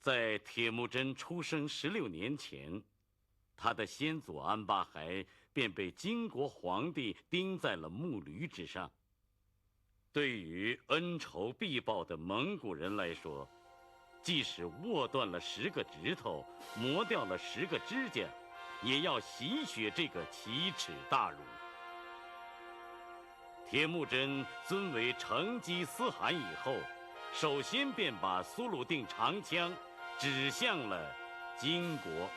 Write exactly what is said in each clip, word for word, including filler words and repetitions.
在铁木真出生十六年前，他的先祖安巴海便被金国皇帝钉在了木驴之上。对于恩仇必报的蒙古人来说，即使握断了十个指头，磨掉了十个指甲，也要洗雪这个奇耻大辱。铁木真尊为成吉思汗以后，首先便把苏鲁定长枪指向了金国。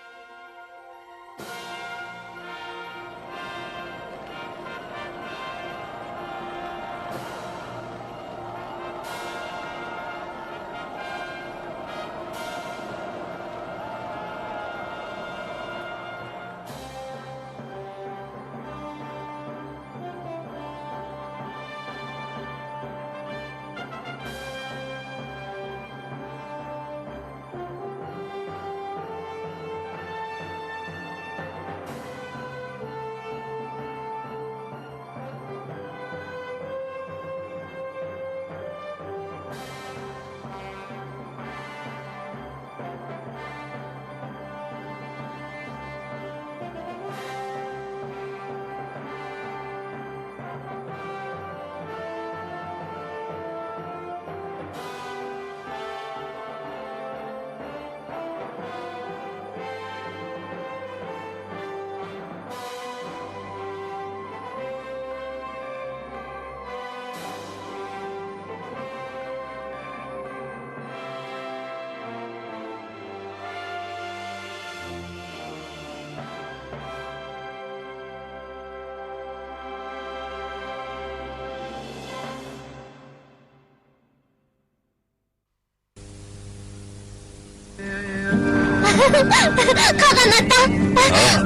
قاغان ئاتا!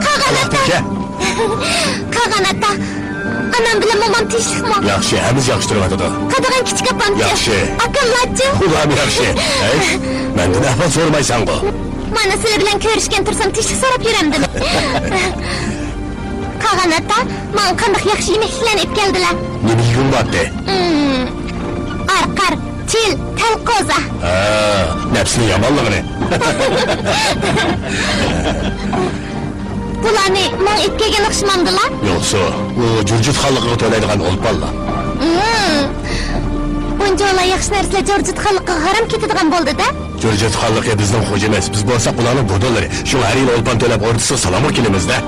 قاغان ئاتا! قاغان ئاتا! ئانام بىلەن مومام تىنچلىقمۇ؟ ياخشى، ھەممىسى ياخشى تۇرۇۋاتىدۇ. قادىغان كىچىك ئاپامچۇ؟ ياخشى. ئاكاملارچۇ؟ ئۇلارمۇ ياخشى. ھەي، مەندىن ئەھۋال سورىمايسەنغۇ؟ مانا سىلەر بىلەن كۆرۈشكەن تۇرسام تىنچلىق سوراپ يۈرەمدىم. قاغان ئاتا، ماڭا قانداق ياخشى يېمەكلىكلەرنى ئېلىپ كەلدىلە. نېمە يېگۈڭ بارتى؟ ئارقار، چىل، تەلقوزا. ھا، نەپسىنىڭ يامانلىقىنى. بۇلارنى ماڭا ئېلىپ كەلگەن ئوخشىمامدىلا؟ يوقسۇ، ئۇ جۇرجىت خانلىقىغا تۆلەيدىغان ئولپانلا. بۇنچىۋالا ياخشى نەرسىلەر جۇرجىت خانلىقىغا ھارام كېتىدىغان بولدى-دە. جۇرجىت خانلىقى بىزنىڭ خوجىمىز، بىز بولساق ئۇلارنىڭ بۇدۇنلىرى. شۇڭا ھەر يىلى ئولپان تۆلەپ ئوردىسىغا سالامغا كېلىمىز-دە.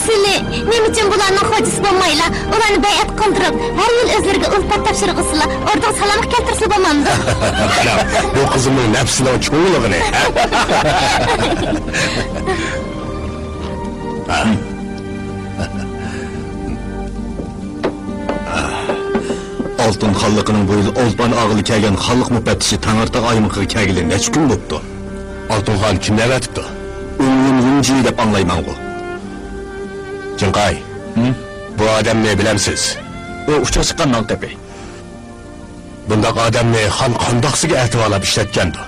سىلى نېمە ئۈچۈن بۇلارنىڭ خوجىسى بولمايلا، ئۇلارنى بەيئەت قىلدۇرۇپ، ھەر يىل ئۆزلىرىگە ئۈلپەت تاپشۇرغۇسىلا، ئوردىغا سالامغا كەلتۈرسىلا بولمامدۇ؟ قاراڭ، بۇ قىزىمنىڭ نەپسىنىڭ چوڭلۇقىنى. ئالتۇن خانلىقىنىڭ بۇ يىل ئولپان ئاغىلى كەلگەن خانلىق مۇپەتتىشى تەڭرىتاغ ئايمىقىغا كەلگىلى نەچچە كۈن بوپتۇ؟ ئالتۇن خان كىم دەۋەتىپتۇ؟ ئۇڭيىن يۇڭجى دەپ ئاڭلايمەنغۇ. جىڭقاي، ھىم؟ بۇ ئادەمنى بىلەمسىز؟ ئۇ ئۇچىغا چىققان نان قېپى. بۇنداق ئادەمنى خان قانداقسىگە ئەتىۋارلاپ ئىشلەتكەندۇ؟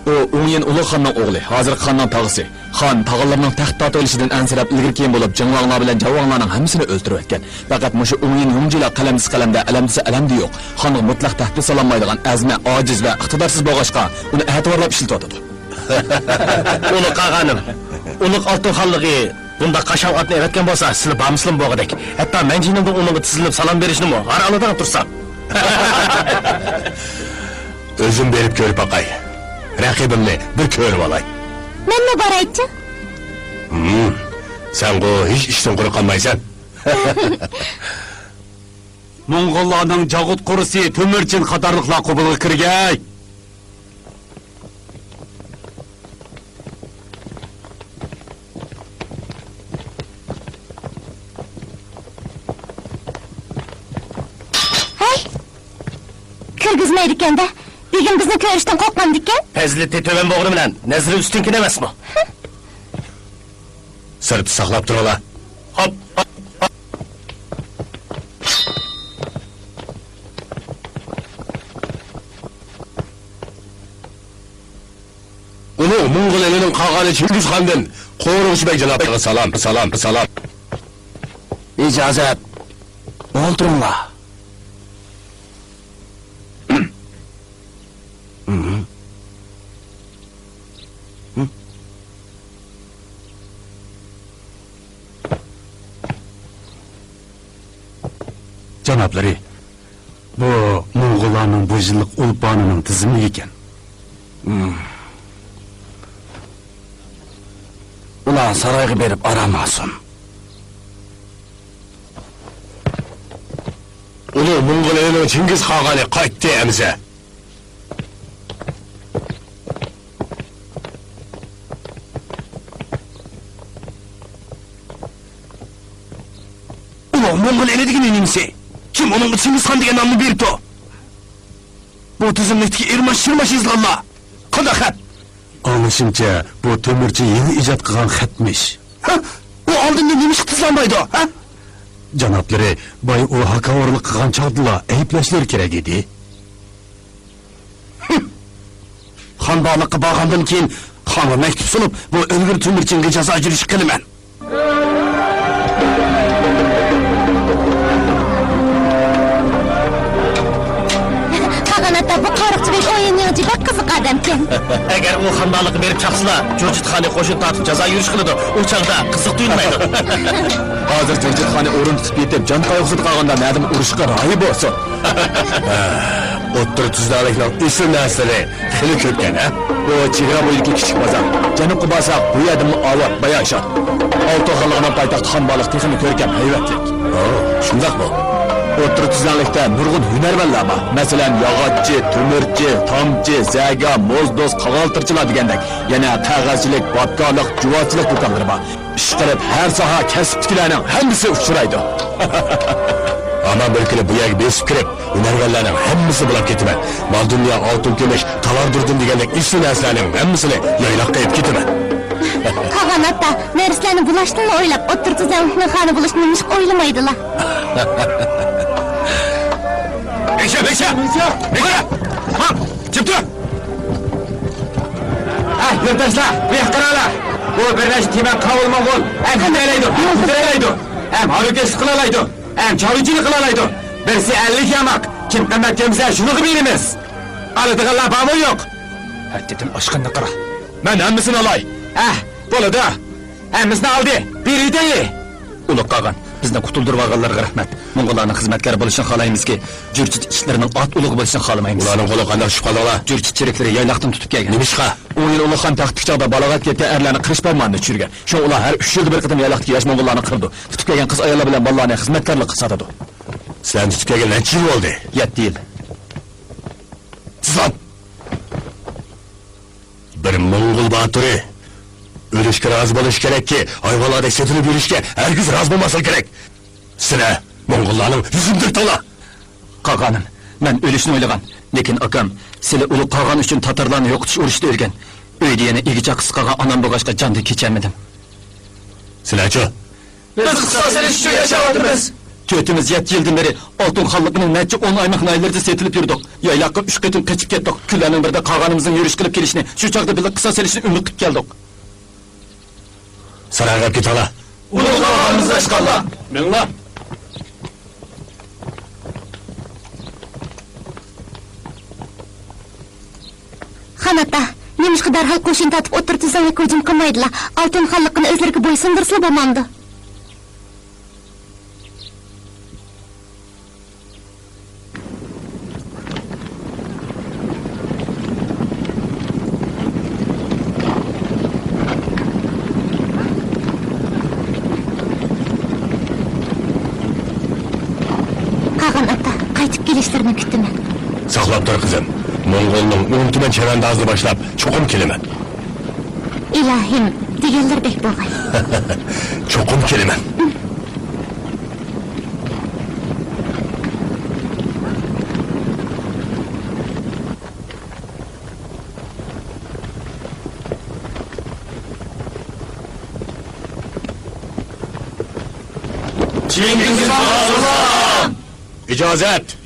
ئۇ ئۇڭيىن ئۇلۇغ خاننىڭ ئوغلى، ھازىرقى خاننىڭ تاغىسى. خان تاغىلىرىنىڭ تەخت تارتىۋېلىشىدىن ئەنسىرەپ، ئىلگىرى كېيىن بولۇپ جىڭۋاڭلار بىلەن جاۋۋاڭلارنىڭ ھەممىسىنى ئۆلتۈرۈۋەتكەن. پەقەت مۇشۇ ئۇڭيىن يۇڭجىلا قەلەم دېسە قەلەمدە، ئەلەم دېسە ئەلەمدە يوق. خانغا مۇتلەق تەھدىت سالالمايدىغان ئەزمە، ئاجىز ۋە ئىقتىدارسىز بولغاچقا، ئۇنى ئەتىۋارلاپ ئىشلىتىۋاتىدۇ. ئۇلۇغ قاغانىم، ئۇلۇغ ئالتۇن خانلىقى بۇنداق قاشاڭ ئاتنى ئەۋەتكەن بولسا، سىلى بارمىسىلىمۇ بولغۇدەك. ھەتتا مەن جېنىمدىن ئۇنىڭغا تىزلىنىپ سالام بېرىشنىمۇ ھار ئالىدىغان تۇرسام. ئۆزۈم بېرىپ كۆرۈپ باقاي. رەقىبىمنى بىر كۆرۈۋالاي. مەنمۇ بارايچۇ؟ ھىم، سەنغۇ ھېچ ئىشتىن قۇرۇق قالمايسەن. موڭغۇللارنىڭ جاغۇت قۇرۇسى تۆمۈرچىن قاتارلىقلار قوبۇلغا كىرگەي. ھەي! كىرگۈزمەيدىكەن-دە. بېگىم بىزنى كۆرۈشتىن قورقمامدىكەن؟ پەزىلىتى تۆۋەن بولغىنى بىلەن نەزىرى ئۈستۈنكىنى ئەمەسمۇ؟ سىرتتا ساقلاپ تۇرۇڭلار. خوپ. ئۇلۇغ موڭغۇل ئېلىنىڭ قاغانى چىڭگىزخاندىن قورۇغۇچى بەگ جانابىغا سالام، سالام، سالام. ئىجازەت. ئولتۇرۇڭلار. جانابلىرى، بۇ موڭغۇللارنىڭ بۇ يىللىق ئولپانىنىڭ تىزىملىكى ئىكەن. ھىم. ئۇلار سارايغا بېرىپ ئارام ئالسۇن. ئۇلۇغ موڭغۇل ئېلىنىڭ چىڭگىز قاغانى قايتتى ئەمىسە. ئۇلۇغ موڭغۇل ئېلى دېگىنى نېمىسى؟ كىم ئۇنىڭغا چىڭگىزخان دېگەن نامنى بېرىپتۇ؟ بۇ تىزىملىكتىكى ئىرماش-شىرماش يېزىلغانلار. قانداق خەت؟ ئاڭلىشىمچە، بۇ تۆمۈرچى يېڭى ئىجاد قىلغان خەتمىش. ھە؟ ئۇ ئالدىندا نېمىشقا تىزلانمايدۇ، ھە؟ جانابلىرى، بايا ئۇ ھاكاۋۇرلۇق قىلغان چاغدىلا ئەيىبلەشلىرى كېرەك ئىدى. خانبالىققا بارغاندىن كېيىن خانغا مەكتۇپ سۇنۇپ، بۇ ئۆلگۈر تۆمۈرچىڭگە جازا يۈرۈشى قىلىمەن. قاغان ئاتا، بۇ قارىقچى بەگ ئويۇن يېڭىچى بەك قىزىق ئادەمكەن. ئەگەر ئۇ خانبالىققا بېرىپ چاقسىلا، جۇرجىتخانى قوشۇن تارتىپ جازا يۈرۈش قىلىدۇ. ئۇ چاغدا قىزىق تۇيۇلمايدۇ. ھازىر جۇرجىتخانى ئورۇن تۇتۇپ يېتىپ، جان قايغۇسىدا قالغاندا نەدىمۇ ئۇرۇشقا رايى بولسۇن. ئوتتۇرا تۈزلەڭلىكنىڭ ئېسىل نەرسىلىرى خېلى كۆپكەن، ھە؟ بۇ چېگرا بويىدىكى كىچىك بازار. جەنۇبقا بارساق، بۇ يەردىمۇ ئاۋات، باياشات. ئالتۇن خانلىقىنىڭ پايتەختى خانبالىق تېخىمۇ كۆركەم، ھەيۋەتلىك. ھە، شۇنداقمۇ؟ ئوتتۇرا تۈزلەڭلىكتە نۇرغۇن ھۈنەرۋەنلەر بار. مەسىلەن، ياغاچچى، تۆمۈرچى، تامچى، زەگە، موزدوز، قاغالتىرچىلار دېگەندەك. يەنە قەغەزچىلىك، باتكارلىق، جۇۋازچىلىق دۇكانلىرى بار. ئىشقىلىپ، ھەر ساھە كەسىپتىكىلەرنىڭ ھەممىسى ئۇچرايدۇ. ھامان بىر كۈنى بۇ يەرگە بېسىپ كىرىپ، ھۈنەرۋەنلەرنىڭ ھەممىسى بۇلاپ كېتىمەن. مال-دۇنيا، ئالتۇن-كۈمۈش، تالار-دۇردۇن دېگەندەك ئېسىل نەرسىلەرنىڭ ھەممىسىنى يايلاققا ئېلىپ كېتىمەن. قاغان ئاتا، نەرسىلەرنى بۇلاشنىلا ئويلاپ، ئوتتۇرا تۈزلەڭلىكنىڭ خانى بولۇشنى نېمىشقا ئويلىمايدىلا؟ بەكشە، بەكشە! بەكشە! ھا! جىم تۇر! ھە، يولداشلار، بۇ ياققا قاراڭلار! بۇ بىر نەچچە تۈمەن قاۋۇل موڭغۇل ھەم ھۈنەرلەيدۇ، ھەم ھارۋىكەشلىك قىلالايدۇ، ھەم چارۋىچىلىق قىلالايدۇ. بىرسى ئەللىك ياماق، كىم قىممەت كۆرمىسە، شۇنىڭغا بېرىمىز. ئالىدىغانلار بارمۇ يوق؟ ھەددىدىن ئاشقىنىنى قارا. مەن ھەممىسىنى ئالاي. ھە، بولىدۇ. ھەممىسىنى ئالدى. بېرىۋېتەيلى. ئۇلۇغ قاغان، بىزنى قۇتۇلدۇرۇۋالغانلارغا رەھمەت. موڭغۇللارنىڭ خىزمەتكار بولۇشىنى خالايمىزكى، جۈرچىچى ئىتلىرىنىڭ ئات ئۇلۇغى بولۇشىنى خالىمايمىز. ئۇلارنىڭ قولىغا قانداق چۈشۈپ قالدىڭلار؟ جۈرچىچى چېرىكلىرى يايلاقتىن تۇتۇپ كەلگەن. نېمىشقا؟ ئون يىل ئۇلۇغ خان تەختتىكى چاغدا بالاغەت كەيپتە ئەرلەرنى قىرىش پەرمانىنى چۈشۈرگەن. شۇڭا ئۇلار ھەر ئۈچ يىلدا بىر قېتىم يايلاقتىكى ياش موڭغۇللارنى قىرىدۇ. تۇتۇپ كەلگەن قىز-ئاياللار بىلەن بالىلارنى خىزمەتكارلىققا ساتىدۇ. سىلەرنى تۇتۇپ كەلگىلى نەچچە يىل بولدى؟ يەتتە يىل. تىزلان! بىر موڭغۇل باتۇرى ئۆلۈشكە رازى بولۇشى كېرەككى، ھايۋانلاردەك سېتىلىپ يۈرۈشكە ھەرگىز رازى بولماسلىقى كېرەك. سىلەر موڭغۇللارنىڭ يۈزىنى تۆكتۈڭلار. قاغانىم، مەن ئۆلۈشنى ئويلىغان، لېكىن ئاكام، سىلى ئۇلۇغ قاغان ئۈچۈن تاتارلارنى يوقىتىش ئۇرۇشىدا ئۆلگەن. ئۆيدە يەنە ئىگە-چاقىسىز قالغان ئانام بولغاچقا جاندىن كېچەلمىدىم. سىلەرچۇ؟ بىز قىساس ئېلىش ئۈچۈن ياشاۋاتىمىز. تۆتىمىز يەتتە يىلدىن بېرى ئالتۇن خانلىقىنىڭ نەچچە ئون ئايماق ناھىيەلىرىدە سېتىلىپ يۈردۇق. يايلاققا ئۈچ قېتىم قېچىپ كەتتۇق. كۈنلەرنىڭ بىرىدە قاغانىمىزنىڭ يۈرۈش قىلىپ كېلىشىنى، شۇ چاغدا بىللە قىساس ئېلىشنى ئۈمىد قىلىپ كەلدۇق. سارايغا ئەپ كېتىڭلار. ئۇلۇغ قاغانىمىز ئاچ قالدى. مېڭىڭلار. خان ئاتا، نېمىشقا دەرھال قوشۇن تارتىپ ئوتتۇرا تۈزلەڭلىككە ھۇجۇم قىلمايدىلا؟ ئالتۇن خانلىقىنى ئۆزلىرىگە بويسۇندۇرسىلا بولمامدۇ؟ قاغان ئاتا، قايتىپ كېلىشلىرىنى كۈتىمەن. ساقلاپ تۇر، قىزىم. موڭغۇلنىڭ ئون تۈمەن چەۋەندازىنى باشلاپ، چوقۇم كېلىمەن. ئىلاھىم، دېگەنلىرىدەك بولغاي. چوقۇم كېلىمەن. چىڭگىزخان سۇلتان! ئىجازەت!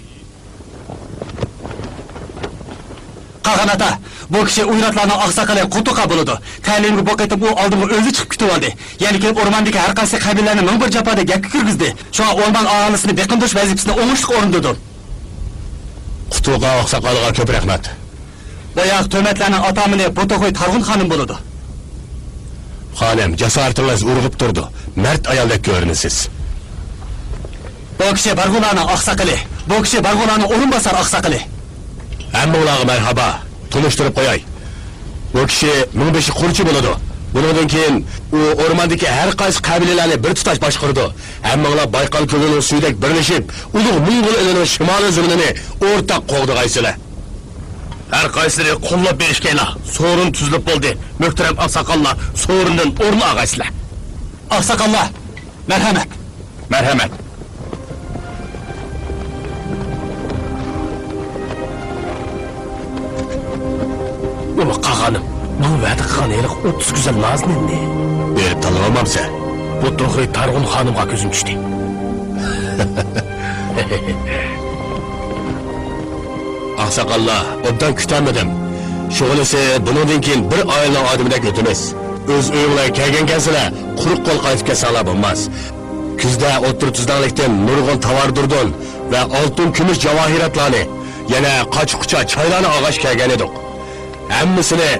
قاغان ئاتا، بۇ كىشى ئويراتلارنىڭ ئاقساقىلى قۇتۇقا بولىدۇ. تەلىيىمگە بۇ قېتىم ئۇ ئالدىمغا ئۆزى چىقىپ كۈتۈۋالدى. يەنە كېلىپ ئورماندىكى ھەر قايسى قەبىلىلەرنى مىڭ بىر جاپادا گەپكە كىرگۈزدى. شۇڭا ئورمان ئاھالىسىنى بېقىندۇرۇش ۋەزىپىسىنى ئوڭۇشلۇق ئورۇندىدىم. قۇتۇقا ئاقساقالغا كۆپ رەھمەت. باياقى تۆمەتلەرنىڭ ئاتامىنى بۇ توخۇي تارغۇن خانىم بولىدۇ. خانىم، جاسارىتىڭىز ئۇرغۇپ تۇرىدۇ. مەرد ئايالدەك كۆرۈنىسىز. بۇ كىشى بارغۇلارنىڭ ئاقساقىلى. بۇ كىشى بارغۇلارنىڭ ئورۇنباسار ئاقساقىلى. ھەممىڭلارغا مەرھابا. تونۇشتۇرۇپ قوياي. بۇ كىشى مىڭبېشى قۇرچى بولىدۇ. بۇنىڭدىن كېيىن ئۇ ئورماندىكى ھەر قايسى قەبىلىلەرنى بىر تۇتاش باشقۇرىدۇ. ھەممىڭلار بايقال كۆلىنىڭ سۈيىدەك بىرلىشىپ، ئۇلۇغ موڭغۇل ئېلىنىڭ شىمالىي زېمىنىنى ئورتاق قوغدىغايسىلەر. ھەر قايسىلىرى قوللاپ بېرىشكەيلا. سورۇن تۈزۈلۈپ بولدى. مۆھتەرەم ئاقساقاللار سورۇندىن ئورۇن ئالغايسىلەر. ئاقساقاللار، مەرھەمەت. مەرھەمەت. ئۇلۇغ قاغانىم، ماڭا ۋەدە قىلغان ھېلىقى ئوتتۇز گۈزەل نازىنىننى بېرىپ تاللىۋالمامسەن؟ بۇ توخۇ تارغۇن خانىمغا كۆزۈم چۈشتى. ئاقساقاللار، ئوبدان كۈتەلمىدىم. شۇغىنىسى بۇنىڭدىن كېيىن بىر ئائىلىنىڭ ئادىمىدەك ئۆتىمىز. ئۆز ئۆيۈڭلارغا كەلگەنكەنسىلەر، قۇرۇق قول قايتىپ كەتسەڭلار بولماس. كۈزدە ئوتتۇرا تۈزلەڭلىكتىن نۇرغۇن تاۋار دۇردۇن ۋە ئالتۇن، كۈمۈش، جاۋاھىراتلارنى، يەنە قاچا-قۇچا چايلارنى ئالغاچ كەلگەنىدۇق. ھەممىسىنى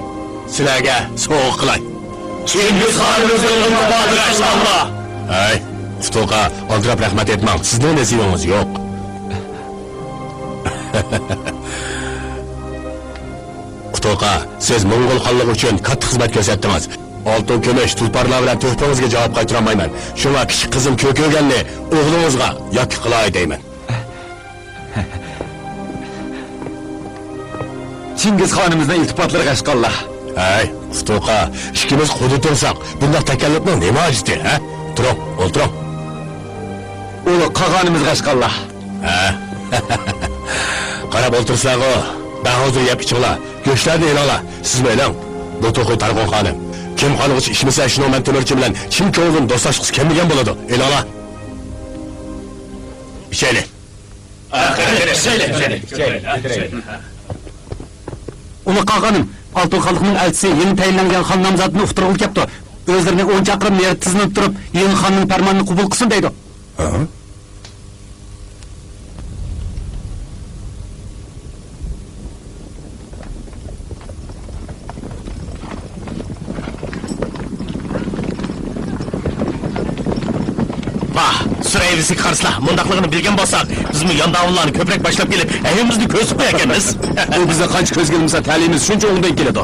سىلەرگە سوۋغا قىلاي. چىڭگىز خانىمىزنىڭ ئىلتىپاتى ئاشتاللا. ھەي، ئۇتۇقا ئالدىراپ رەھمەت ئېيتماڭ، سىزنىڭ نېسىۋىڭىز يوق. ئۇتۇقا، سىز موڭغۇل خانلىقى ئۈچۈن كاتتا خىزمەت كۆرسەتتىڭىز. ئالتۇن، كۈمۈش، تۇلپارلار بىلەن تۆھپىڭىزگە جاۋاب قايتۇرالمايمەن. شۇڭا كىچىك قىزىم كۆكۈگەننى ئوغلىڭىزغا ياكى قىلاي دەيمەن. چىڭگىز خانىمىزنىڭ ئىلتىپاتلىرىغا ئاشقانلار. ھەي، ئۇتۇقا، ئىككىمىز قۇددا تۇرساق، بۇنداق تەكەللۇپنىڭ نېمە ھاجىتى، ھە؟ تۇرۇڭ، ئولتۇرۇڭ. ئۇلۇغ قاغانىمىزغا ئاشقانلار. ھە؟ قاراپ ئولتۇرسىلەرغۇ. دەرھازىر يەپ ئىچىڭلار. گۆشلەرنى ئېلىڭلار. سىزمۇ ئېلىڭ. بۇ توخۇ تارغۇن خانىم. كىم قانغۇچە ئىچمىسە، شۇنىڭ بىلەن تۆمۈرچى بىلەن چىن كۆڭلىدىن دوستلاشقۇسى كەلمىگەن بولىدۇ. ئېلىڭلار. ئىچەيلى. ئۇلۇغ قاغانىم، ئالتۇن خانلىقنىڭ ئەلچىسى يېڭى تەيىنلەنگەن خان نامزاتىنى ئۇقتۇرغىلى كەپتۇ. ئۆزلىرىنى ئون چاقىرىم نېرى تىزلىنىپ تۇرۇپ، يېڭى خاننىڭ پەرمانىنى قوبۇل قىلسۇن دەيدۇ. ھە؟ ۋاھ، سۈرەيۋىسىگە قارىسىلا، مۇنداقلىقىنى بىلگەن بولساق، بىزمۇ يانداۋۇللارنى كۆپرەك باشلاپ كېلىپ، ھەممىمىزنى كۆرسىتىپ قوياركەنمىز. ئۇ بىزنى قانچە كۆزگە ئىلمىسا، تەلىيىمىز شۇنچە ئوڭدىن كېلىدۇ.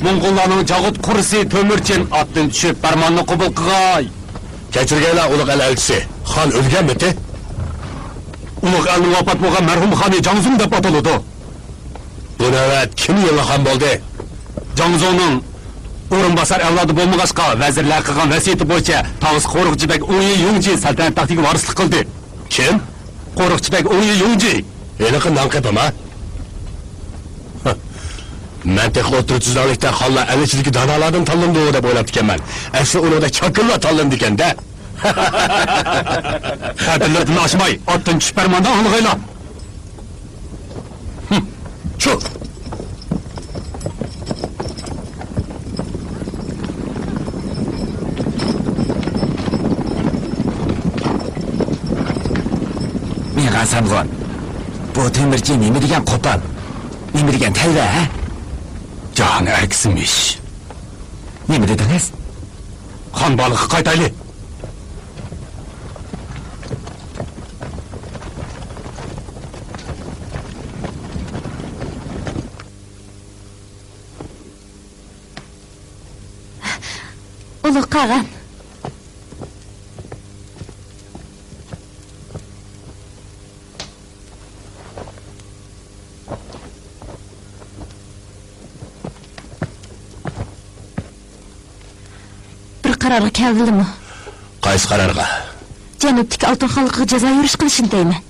موڭغۇللارنىڭ جاغۇت قۇرۇسى تۆمۈرچىن ئاتتىن چۈشۈپ، پەرماننى قوبۇل قىلغاي. كەچۈرگەيلا، ئۇلۇغ ئەل ئەلچىسى. خان ئۆلگەنمىتى؟ ئۇلۇغ ئەلنىڭ ۋاپات بولغان مەرھۇم خانى جاڭزۇڭ دەپ ئاتىلىدۇ. بۇ نۆۋەت كىم يېڭى خان بولدى؟ جاڭزۇڭنىڭ ئورۇنباسار ئەۋلادى بولمىغاچقا، ۋەزىرلەر قىلغان ۋەسىيىتى بويىچە تاغىسى قورۇقچى بەگ ئۇڭيى يۇڭجى سەلتەنەت تەختىگە ۋارىسلىق قىلدى. كىم؟ قورۇقچى بەگ ئۇڭيى يۇڭجى. ھېلىقى نانقېپىما؟ مەن تېخى ئوتتۇرا تۈزلەڭلىكتە خانلار ئەل ئىچىدىكى دانالاردىن تاللىنىدۇ دەپ ئويلاپتىكەنمەن. ئەسلى ئۇنىڭدەك چاكىنىلار تاللىنىدىكەن-دە. خەتىرىلىرىدىن ئاشماي، ئاتتىن چۈشۈپ پەرماندىن ئاڭلىغايلا. ھىم، چۇ! مېڭە سامغۇن. بۇ تۆمۈرچى نېمە دېگەن قوپال؟ نېمە دېگەن تەلۋە، ھە؟ جاھان ئەركىسىمىش. نېمە دېدىڭىز؟ خان بالىغا قايتايلى. ئۇلۇغ قاغان. بىر قارارغا كەلدىلىمۇ؟ قايسى قارارغا؟ جەنۇبتىكى ئالتۇن خانلىقىغا جازا يۈرۈش قىلىشنى دەيمەن.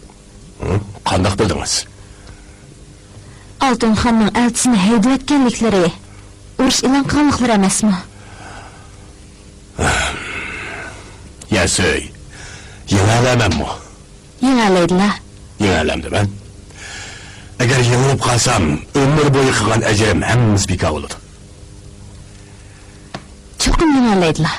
ھە؟ قانداق بىلدىڭىز؟ ئالتۇن خاننىڭ ئەلچىسىنى ھەيدىۋەتكەنلىكلىرى، ئۇرۇش ئېلان قىلغانلىقلىرى ئەمەسمۇ؟ يەسۈي، يېڭەلەيمەنمۇ؟ يېڭەلەيدىلا. يېڭەلەمدىمەن. ئەگەر يېڭىلىپ قالسام، ئۆمۈر بويى قىلغان ئەجرىم ھەممىسى بىكار بولىدۇ. چوقۇم يېڭەلەيدىلا.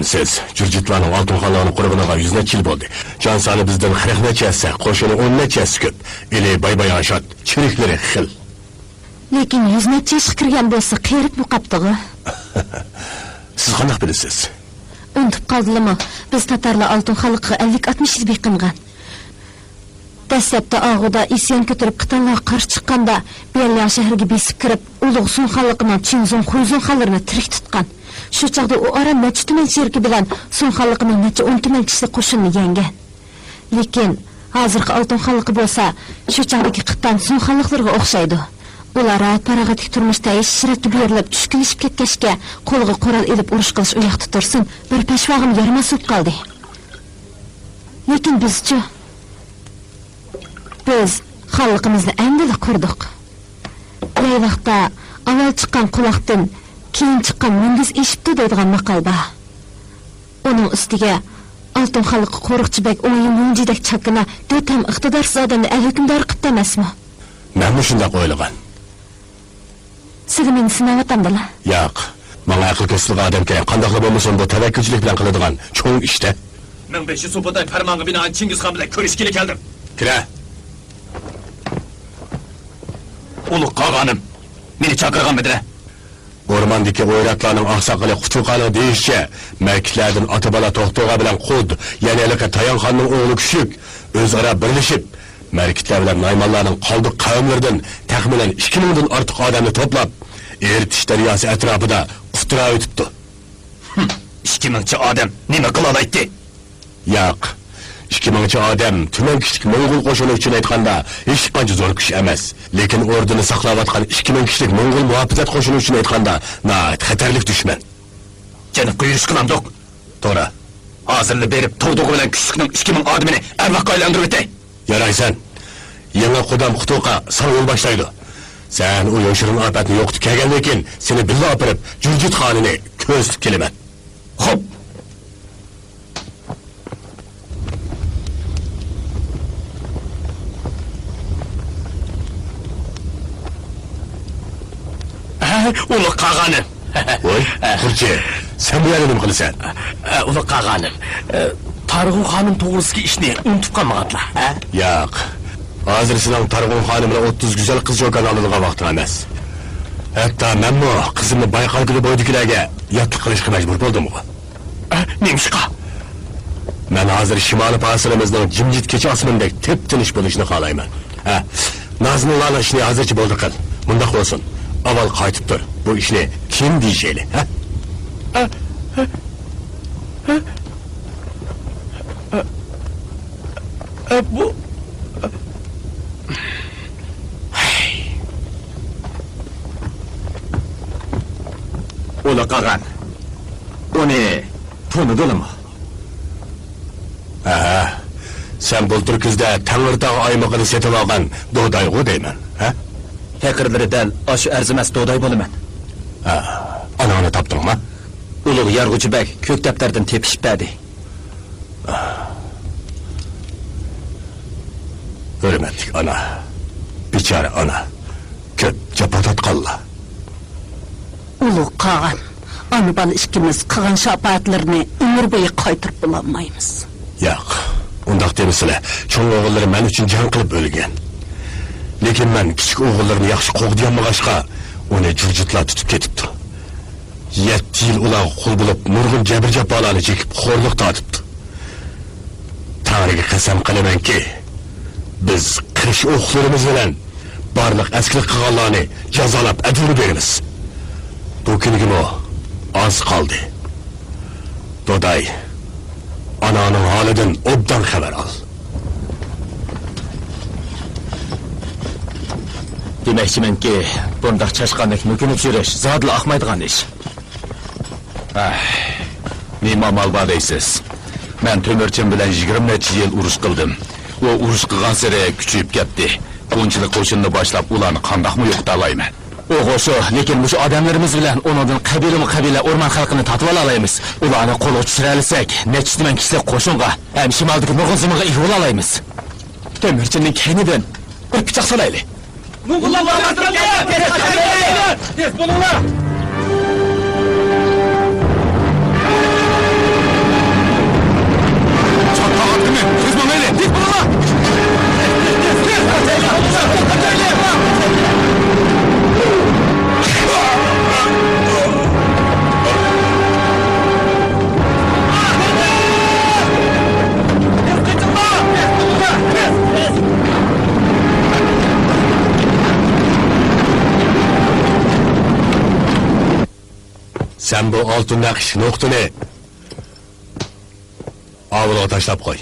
سىز جۇرجىتلارنىڭ ئالتۇن خانلىقىنى قۇرغىنىغا يۈز نەچچە يىل بولدى. جان سانى بىزدىن قىرىق نەچچە ھەسسە، قوشۇنى ئون نەچچە ھەسسە كۆپ. ئېلى باي-باياشات، چىرىكلىرى خىل. لېكىن يۈز نەچچە ياشقا كىرگەن بولسا، قېرىپمۇ قاپتىغۇ. سىز قانداق بىلىسىز؟ ئۇنتۇپ قالدىلىمۇ؟ بىز تاتارلار ئالتۇن خانلىقىغا ئەللىك ئاتمىش يىل بېقىنغان. دەسلەپتە ئاغۇدا ئىسيان كۆتۈرۈپ خىتانلارغا قارشى چىققاندا، بيەنلياڭ شەھىرىگە بېسىپ كىرىپ، ئۇلۇغ سۇن خانلىقىنىڭ چىنزۇڭ، خۇيزۇڭ خانلىرىنى تىرىك تۇتقان. شۇ چاغدا ئۇ ئاران نەچچە تۈمەن چېرىكى بىلەن سۇن خانلىقىنىڭ نەچچە ئون تۈمەن كىشىلىك قوشۇنىنى يەڭگەن. لېكىن ھازىرقى ئالتۇن خانلىقى بولسا شۇ چاغدىكى خىتان سۇن خانلىقلىرىغا ئوخشايدۇ. ئۇلار راھەت-پاراغەتلىك تۇرمۇشتا ھېچ شىرەتكە بېرىلىپ، چۈشكۈنلىشىپ كەتكەچكە، قولىغا قورال ئېلىپ ئۇرۇش قىلىش ئۇ ياقتا تۇرسۇن، بىر پەشۋاغىمۇ يارىماس بولۇپ قالدى. لېكىن بىزچۇ؟ بىز خانلىقىمىزنى ئەمدىلا قۇردۇق. يايلاقتا ئاۋۋال چىققان قۇلاقتىن كېيىن چىققان مۈڭگۈز ئېشىپتۇ دەيدىغان ماقال بار. ئۇنىڭ ئۈستىگە ئالتۇن خانلىققا قورۇقچى بەگ ئوڭ يىل مۇڭجىدەك چاكىنا، دۆت ھەم ئىقتىدارسىز ئادەمنى ئەل ھۆكۈمدارى قىپتۇ ئەمەسمۇ؟ مەنمۇ شۇنداق ئويلىغان. سىلى مېنى سىناۋاتامدىلا؟ ياق. ماڭا ئەقىل كېسىلىگەن ئادەمكەن، قانداقلا بولمىسۇن، بۇ تەۋەككۈلچىلىك بىلەن قىلىدىغان چوڭ ئىشتە. مىڭ بەش يۈز سۇبۇداي پەرمانغا بىنائەن چىڭگىزخان بىلەن كۆرۈشكىلى كەلدىم. كىرە. ئۇلۇغ قاغانىم، مېنى چاقىرغانمىدىلە؟ ئورماندىكى ئويراتلارنىڭ ئاقساقىلى قۇتۇقانىڭ دېيىشىچە، مەركىتلەردىن ئاتا-بالا توختىغا بىلەن قۇد، يەنى ھېلىقى تايانخاننىڭ ئوغلى كۈچۈك ئۆزئارا بىرلىشىپ، مەركىتلەر بىلەن نايمانلارنىڭ قالدۇق قەۋملىرىدىن تەخمىنەن ئىككى مىڭدىن ئارتۇق ئادەمنى توپلاپ، ئېرتىش دەرياسى ئەتراپىدا قۇتراۋېتىپتۇ. ھىم، ئىككى مىڭچە ئادەم نېمە قىلالايتتى؟ ياق. ئىككى مىڭچە ئادەم تۈمەن كىشىلىك موڭغۇل قوشۇنى ئۈچۈن ئېيتقاندا ھېچقانچە زور كۈچ ئەمەس. لېكىن ئوردىنى ساقلاۋاتقان ئىككى مىڭ كىشىلىك موڭغۇل مۇھاپىزەت قوشۇنى ئۈچۈن ئېيتقاندا ناھايىتى خەتەرلىك دۈشمەن. جەنۇبقا يۈرۈش قىلامدۇق؟ توغرا. ھازىرلا بېرىپ، توغدۇغ بىلەن كۈچلۈكنىڭ ئىككى مىڭ ئادىمىنى ئەرۋاھقا ئايلاندۇرۇۋېتەي. يارايسەن. يېڭى قۇدام قۇتۇقا ساڭا يول باشلايدۇ. سەن ئۇ يوشۇرۇن ئاپەتنى يوقىتىپ كەلگەندىن كېيىن، سېنى بىللە ئاپىرىپ، جۇرجىت خانىنى كۆرسىتىپ كېلىمەن. خوپ. ھە، ئۇلۇغ قاغانىم. ۋاي، قۇرچى، سەن بۇ يەردە نېمە قىلىسەن؟ ھە، ئۇلۇغ قاغانىم. ئە، تارغۇن خانىم توغرىسىدىكى ئىشنى ئۇنتۇپ قالمىغانتىلا، ھە؟ ياق. ھازىر سېنىڭ تارغۇن خانىم بىلەن ئوتتۇز گۈزەل قىز-چوكاننى ئالىدىغان ۋاقتىڭ ئەمەس. ھەتتا مەنمۇ قىزىمنى بايقال كۆلى بويىدىكىلەرگە ياتلىق قىلىشقا مەجبۇر بولدۇمغۇ. ئە، نېمىشقا؟ مەن ھازىر شىمالىي پاسىلىمىزنىڭ جىمجىت كېچە ئاسمىنىدەك تىپتىنچ بولۇشنى خالايمەن. ھە، نازىنىنلارنىڭ ئىشىنى ھازىرچە بولدى قىل. مۇنداق بولسۇن، ئاۋۋال قايتىپ تۇر، بۇ ئىشنى كېيىن دېيىشەيلى، ھە؟ ئە، ئە، ئە، ئە، ئە، بۇ، ئە. ئۇلۇغ قاغان، ئۇنى تونۇدۇلىمۇ؟ ھە، سەن بۇلتۇر كۈزدە تەڭرىتاغ ئايمىقىنى سېتىۋالغان دودايغۇ دەيمەن، ھە؟ پېقىرلىرى دەل ئاشۇ ئەرزىمەس دوداي بولىمەن. ھە، ئاناڭنى تاپتىڭمۇ؟ ئۇلۇغ يارغۇچى بەگ كۆك دەپتەردىن تېپىشىپ بەردى. ھۆرمەتلىك ئانا، بىچارە ئانا، كۆپ جاپا تارتقانلا. ئۇلۇغ قاغان، ئانا-بالا ئىككىمىز قىلغان شاپائەتلىرىنى ئۆمۈر بويى قايتۇرۇپ بولالمايمىز. ياق، ئۇنداق دېمىسىلە، چوڭ ئوغۇللىرى مەن ئۈچۈن جەڭ قىلىپ ئۆلگەن. لېكىن مەن كىچىك ئوغۇللىرىنى ياخشى قوغدىيالمىغاچقا، ئۇنى جۇرجىتلار تۇتۇپ كېتىپتۇ. يەتتە يىل ئۇلارغا قۇل بولۇپ، نۇرغۇن جەبىر-جاپالارنى چېكىپ، خورلۇق تارتىپتۇ. تەڭرىگە قەسەم قىلىمەنكى، بىز قىلىچ ئوقلىرىمىز بىلەن بارلىق ئەسكىلىك قىلغانلارنى جازالاپ ئەجىرىنى بېرىمىز. بۇ كۈنگىمۇ ئاز قالدى. دوداي، ئاناڭنىڭ ھالىدىن ئوبدان خەۋەر ئال. دېمەكچىمەنكى، بۇنداق چاشقاندەك مۆكۈنۈپ يۈرۈش زادىلا ئاقمايدىغان ئىش. ئاھ، نېمە ئامال بار دەيسىز؟ مەن تۆمۈرچىن بىلەن يىگىرمە نەچچە يىل ئۇرۇش قىلدىم. ئۇ ئۇرۇش قىلغانسېرى كۈچىيىپ كەتتى. بۇنچىلىك قوشۇننى باشلاپ، ئۇلارنى قانداقمۇ يوقىتالايمەن؟ ئۇ خوشۇ، لېكىن مۇشۇ ئادەملىرىمىز بىلەن ئۇنىڭدىن قەبىلىمۇ قەبىلە ئورمان خەلقىنى تارتىۋالالايمىز. ئۇلارنى قولغا چۈشۈرەلىسەك، نەچچە مىڭ كىشىلىك قوشۇنغا ھەم شىمالدىكى نۇرغۇن زېمىنغا ئىگە بولالايمىز. تۆمۈرچىننىڭ كەينىدىن بىر پىچاق سالايلى. موڭغۇللار بارماسلىقى! تېز بولۇڭلار! تېز بولۇڭ ھەيلى! تېز بولۇڭلار! سەن بۇ ئالتۇن نەقىشلىك نۇقتىنى ئاۋۇلغا تاشلاپ قوي.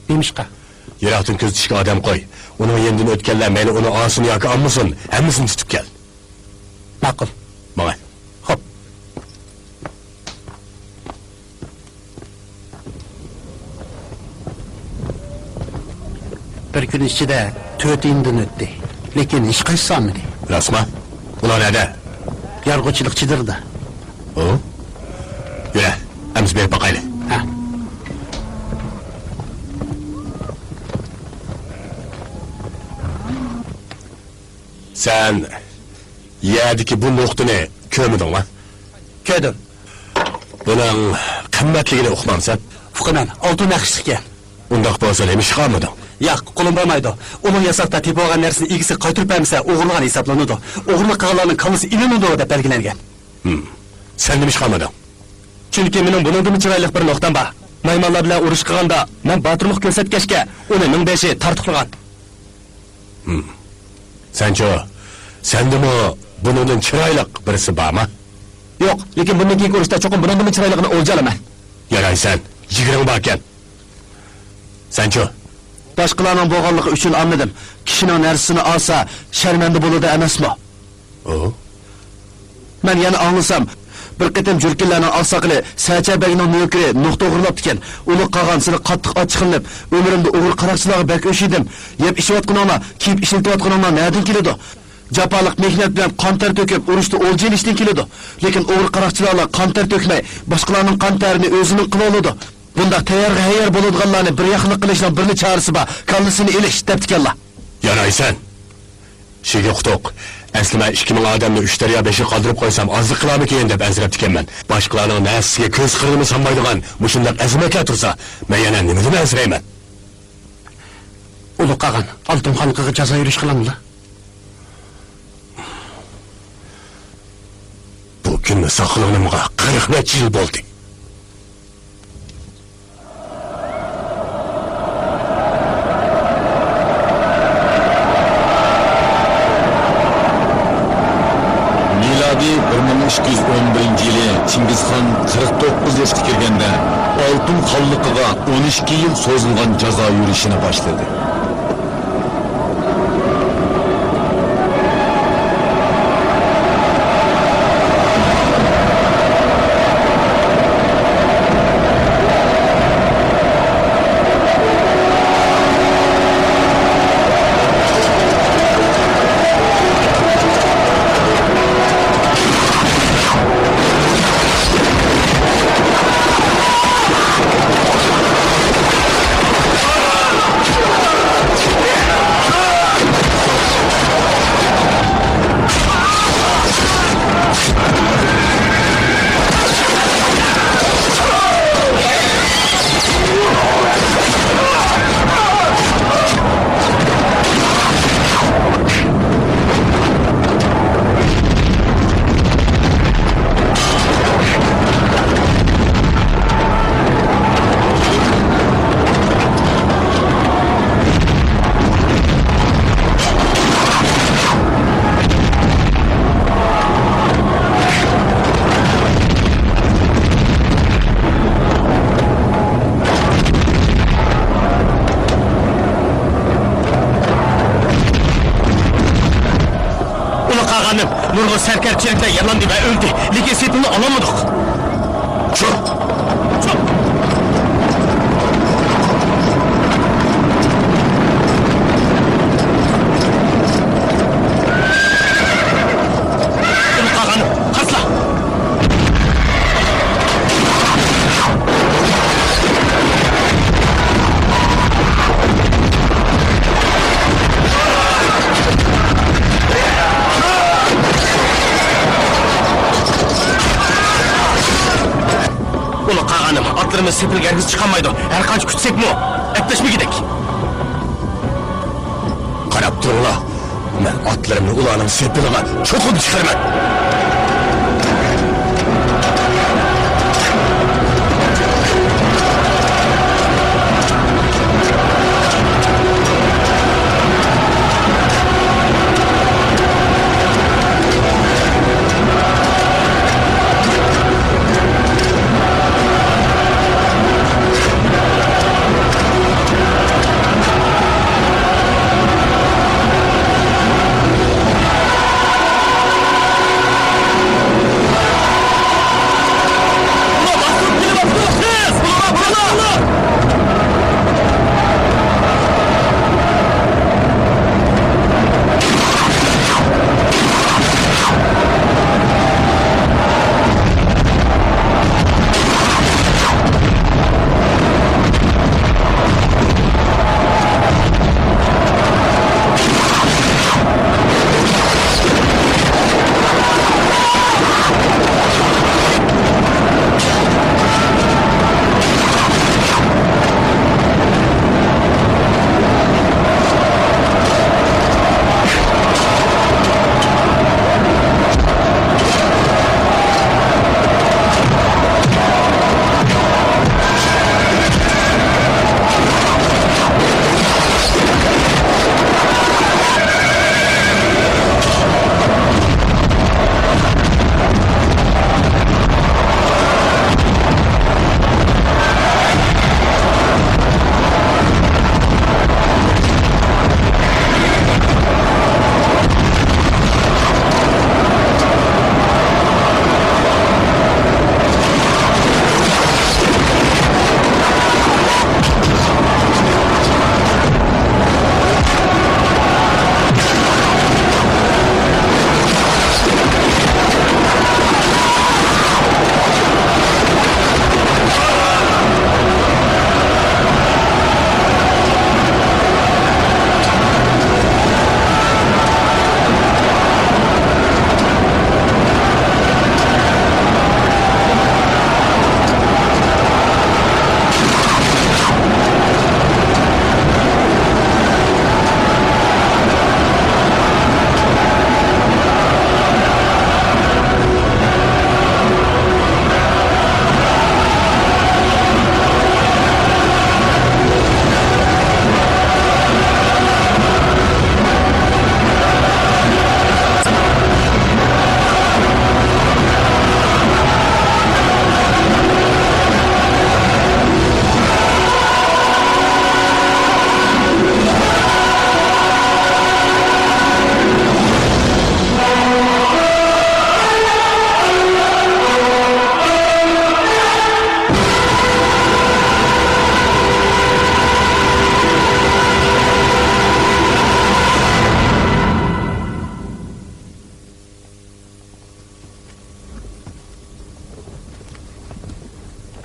نېمىشقا؟ يىراقتىن كۆزىتىشكە ئادەم قوي. ئۇنىڭ يېنىدىن ئۆتكەنلەر مەيلى ئۇنى ئالسۇن ياكى ئالمىسۇن، ھەممىسىنى تۇتۇپ كەل. ماقۇل. ماڭە. خوپ. بىر كۈن ئىچىدە تۆت يېنىدىن ئۆتتى، لېكىن ھېچقايسىسى ئالمىدى. راستما؟ ئۇلار نەدە؟ يارغۇچىلىق چېدىرىدا. ئۇ؟ يۈرە، ئەمىسە بېرىپ باقايلى. ھە. سەن يەردىكى بۇ نۇقتىنى كۆرمىدىڭما؟ كۆردۈم. بۇنىڭ قىممەتلىكىنى ئۇقمامسەن؟ ئۇقىمەن، ئالتۇن نەقىشلىككەن. ئۇنداق بولسا نېمە ئىشقا ئالمىدىڭ؟ ياق، قولۇم بارمايدۇ. ئۇلۇغ ياساقتا تېپىۋالغان نەرسىنى ئىگىسىگە قايتۇرۇپ بەرمىسە، ئوغرىلىغان ھېسابلىنىدۇ. ئوغرىلىق قىلغانلارنىڭ كاللىسى ئېلىنىدۇ، دەپ بەلگىلەنگەن. ھىم. سەن نېمە ئىشقا ئالمىدىڭ؟ چۈنكى مېنىڭ بۇنىڭدىنمۇ چىرايلىق بىر نۇقتام بار. مايمانلار بىلەن ئۇرۇش قىلغاندا، مەن باتۇرلۇق كۆرسەتكەچكە، ئۇنى مىڭبېشى تارتۇقلىغان. ھىم. سەنچۇ، سەندىمۇ بۇنىڭدىن چىرايلىق بىرسى بارمۇ؟ يوق، لېكىن بۇندىن كېيىنكى ئۇرۇشتا چوقۇم بۇنىڭدىنمۇ چىرايلىقىنى ئولجا ئالىمەن. يارايسەن، جىگىرىڭ باركەن. سەنچۇ؟ باشقىلارنىڭ بولغانلىقى ئۈچۈن ئالمىدىم. كىشىنىڭ نەرسىسىنى ئالسا، شەرمەندە بولىدۇ ئەمەسمۇ؟ ئۇ؟ مەن يەنە ئاڭلىسام، بىر قېتىم جۈركىنلەرنىڭ ئاقساقىلى سەچە بەگنىڭ نۆكىرى نۇقتا ئوغرىلاپتىكەن. ئۇلۇغ قاغان، سىلى قاتتىق ئاچچىقلىنىپ، ئۆمرۈمدە ئوغرى قاراقچىلارغا بەك ئوخشىدىم. يەپ ئىچىۋاتقىنىڭلار، كىيىپ ئىشلىتىۋاتقىنىڭلار نەدىن كېلىدۇ؟ جاپالىق مېھنەت بىلەن قان تەر تۆكۈپ، ئۇرۇشتا ئولجا ئېلىشتىن كېلىدۇ. لېكىن ئوغرى قاراقچىلارلا قان تەر تۆكمەي، باشقىلارنىڭ قان تەرىنى ئۆزىنىڭ قىلىۋالىدۇ. بۇنداق تەييارغا ھەييار بولىدىغانلارنى بىر ياقلىق قىلىشنىڭ بىرلا چارىسى بار، كاللىسىنى ئېلىش، دەپتىكەنلا. يارايسەن. شىگې قۇتۇق، ئەسلى مەن ئىككى مىڭ ئادەمنى ئۈچ دەريا بېشىغا قالدۇرۇپ قويسام، ئازلىق قىلارمىكىن دەپ ئەنسىرەپتىكەنمەن. باشقىلارنىڭ نەرسىسىگە كۆز قىرىنىمۇ سالمايدىغان مۇشۇنداق ئەزىمەتلەر تۇرسا، مەن يەنە نېمىدىن ئەنسىرەيمەن؟ ئۇلۇغ قاغان، ئالتۇن خانلىقىغا جازا يۈرۈش قىلامدۇ؟ بۇ كۈننى ساقلىغىنىمغا قىرىق نەچچە يىل بولدى. مىلادىي بىر مىڭ ئىككى يۈز ئون بىرىنچى يىلى چىڭگىزخان قىرىق توققۇز ياشقا كىرگەندە، ئالتۇن خانلىقىغا ئون ئىككى يىل سوزۇلغان جازا يۈرۈشىنى باشلىدى. ئۇلۇغ قاغانىم، نۇرغۇن سەركەردە چېرىكلەر يارىلاندى ۋە ئۆلدى، لېكىن سېپىلنى ئالالمىدۇق. چۇ! چۇ! ئۇلۇغ قاغانىم، قارسىلا! سېپىلگە ھەرگىز چىقالمايدۇ. ھەر قانچە كۈتسەكمۇ، ئەپلەشمىگۈدەك. قاراپ تۇرۇڭلار. مەن ئاتلىرىمنى ئۇلارنىڭ سېپىلىغا چوقۇم چىقىرىمەن.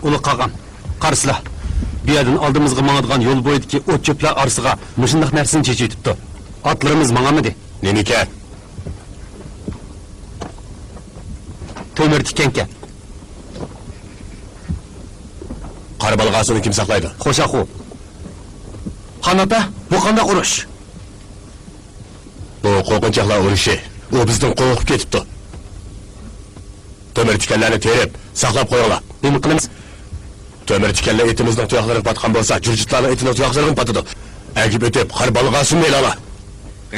ئۇلۇغ قاغان، قارىسىلا، بۇ يەردىن ئالدىمىزغا ماڭىدىغان يول بويىدىكى ئوت-چۆپلەر ئارىسىغا مۇشۇنداق نەرسىنى چېچىۋېتىپتۇ. ئاتلىرىمىز ماڭالمىدى. نېمىكەن؟ تۆمۈر تىكەنكەن. قارا بالغاسىنى كىم ساقلايدۇ؟ خوشاخۇ. خان ئاتا، بۇ قانداق ئۇرۇش؟ بۇ قورقۇنچاقلار ئۇرۇشى. ئۇ بىزدىن قورقۇپ كېتىپتۇ. تۆمۈر تىكەنلەرنى تېرىپ، ساقلاپ قويۇڭلار. نېمە قىلىمىز؟ تۆمۈر تىكەنلەر ئېتىمىزنىڭ تۇياقلىرىغا پاتقان بولسا، جۇرجىتلارنىڭ ئېتىنىڭ تۇياقلىرىغىمۇ پاتىدۇ. ئەگىپ ئۆتۈپ، قارا بالغاسىننى ئېلىڭلار.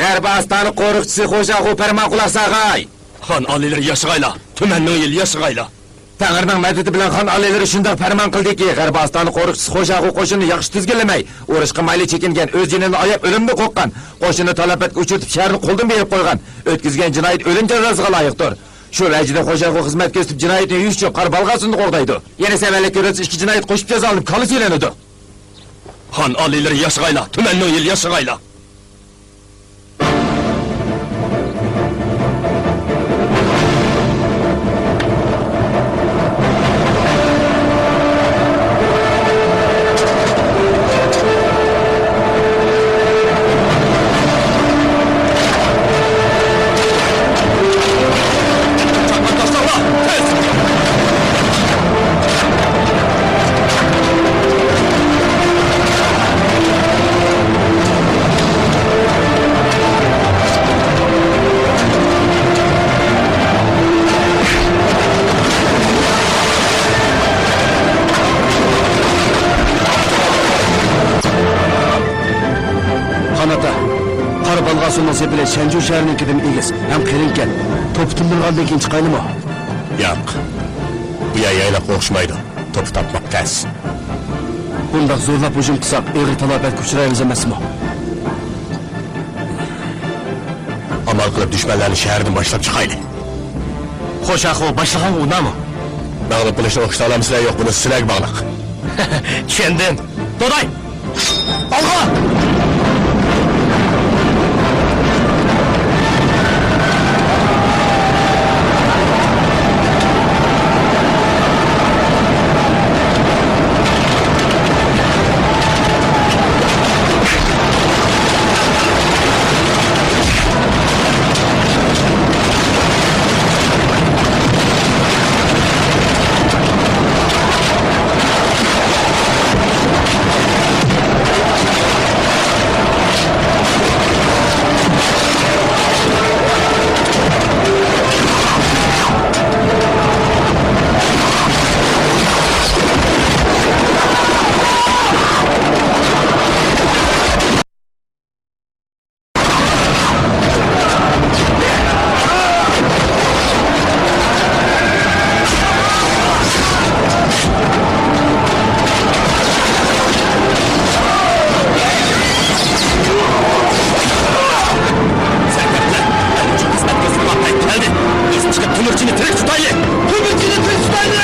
غەربىي ئاستانە قورۇقچىسى خوشاخۇ، پەرمان قۇلاق ساغاي. خان ئالىيلىرى ياشىغايلا، تۈمەن مىڭ يىل ياشىغايلا. تەڭرىنىڭ مەدىتى بىلەن خان ئالىيلىرى شۇنداق پەرمان قىلدىكى، غەربىي ئاستانە قورۇقچىسى خوشاخۇ قوشۇنىنى ياخشى تىزگىنلىمەي، ئۇرۇشقا مايىلى چېكىنگەن، ئۆز جېنىنى ئاياپ ئۆلۈمدىن قورققان، قوشۇننى تالاپەتكە ئۇچرىتىپ، شەھەرنى قولدىن بېرىپ قويغان، ئۆتكۈزگەن جىنايىتى ئۆلۈم جازاسىغا لايىقتۇر. شۇ ۋەجىدە خوشاخۇ خىزمەت كۆرسىتىپ، جىنايىتىنى يۇيۇش ئۈچۈن قارا بالغاسىننى قوغدايدۇ. يەنە سەۋەنلىك كۆرسىتىپ، ئىككى جىنايەت قوشۇپ جازالىنىپ، كاللىسى ئېلىنىدۇ. خان ئالىيلىرى ياشىغايلا، تۈمەن مىڭ يىل ياشىغايلا. ئاتا، قارا بالغاسۇننىڭ سېپىلى شەنجۇ شەھىرىنىڭكىدىن ئېگىز ھەم قېلىنكەن. توپا تىندۇرغاندىن كېيىن چىقايلىمۇ؟ ياق. بۇ يەر يايلاققا ئوخشىمايدۇ. توپا تاپماق تەس. بۇنداق زورلاپ ھۇجۇم قىلساق، ئېغىر تالاپەتكە ئۇچرايمىز ئەمەسمۇ؟ ئامال قىلىپ دۈشمەنلەرنى شەھەردىن باشلاپ چىقايلى. خوشاخۇ، باشلىغانغا ئۇنامۇ؟ مەغلۇپ قىلىشنى ئوخشىتالامسىلەر يوق، بۇنى سىلەرگە باغلىق. چۈشەندىم. دوداي! ئالغا! سەركەردىلەر، مەن ئۈچۈن خىزمەتكە زورلاپ كەلدى. بىز چىقىپ تۆمۈرچىنى تىرىك تۇتايلى! تۆمۈرچىنى تىرىك تۇتايلى!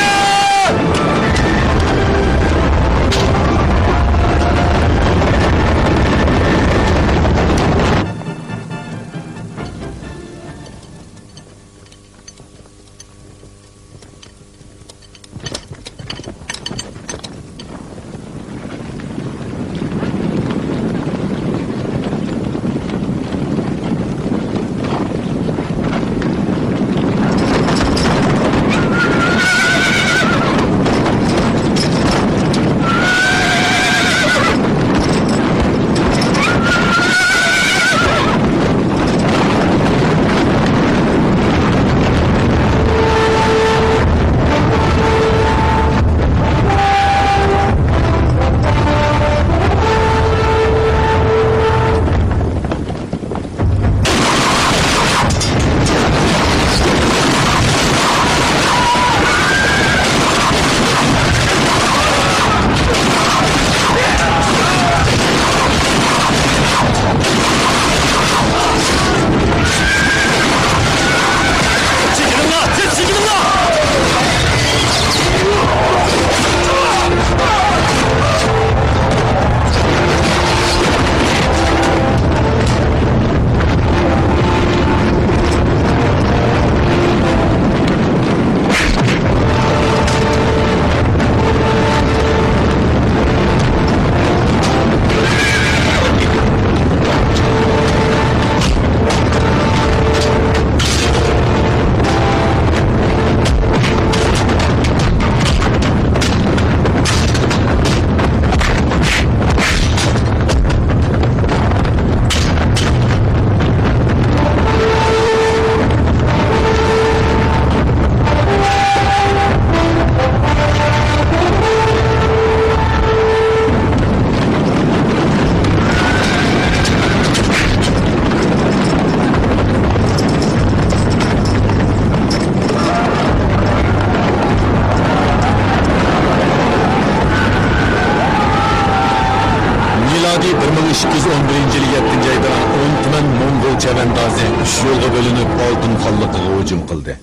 مىلادىي بىر مىڭ ئىككى يۈز ئون بىرىنچى يىلى يەتتىنچى ئايدا ئون تۈمەن موڭغۇل چەۋەندازى ئۈچ يولغا بۆلۈنۈپ، ئالتۇن خانلىقىغا ھۇجۇم قىلدى.